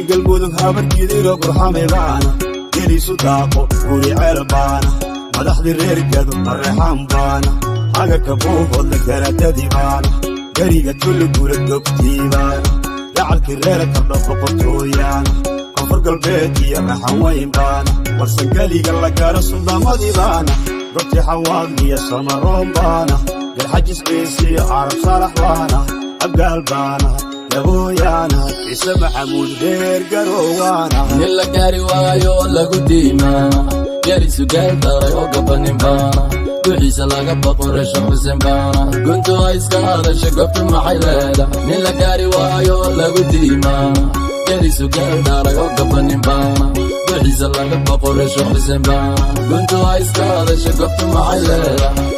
Galmudug Habargidiro gurxame baana, geliisu daaqo guri ceel baana, madaxdii reer Gado Mareexaan baana, hagarka Buuhodla garadadii baana, gariga Tulli gura gobtii baana, gacalkii reer Kardho boqortooyaana, Koonfur Galbeed iyo Raxan Weyn baana, Warsangeliga la gaaro suldaamadii baana, gobtii Xawaadliya Samaroon baana, Garxajis Ciisiyo Carab Saalax baana, Abgaal baana, Gabooyaana, Ciise Maxamuud reer Garoowaana. Nin la gaari waayo lagu diimaa, gelisu geel daray oo gabanin baana, duxiisa laga baqo reesha Xuseen baana, guntu ha iska hadasha, gobtu maxay leedahay? Nin la gaari waayo lagu diimaa, gelisu geel daray oo gabanin baana, duxiisa laga baqo reesha Xuseen baana, guntu ha iska hadasha, gobtu maxay leedahay?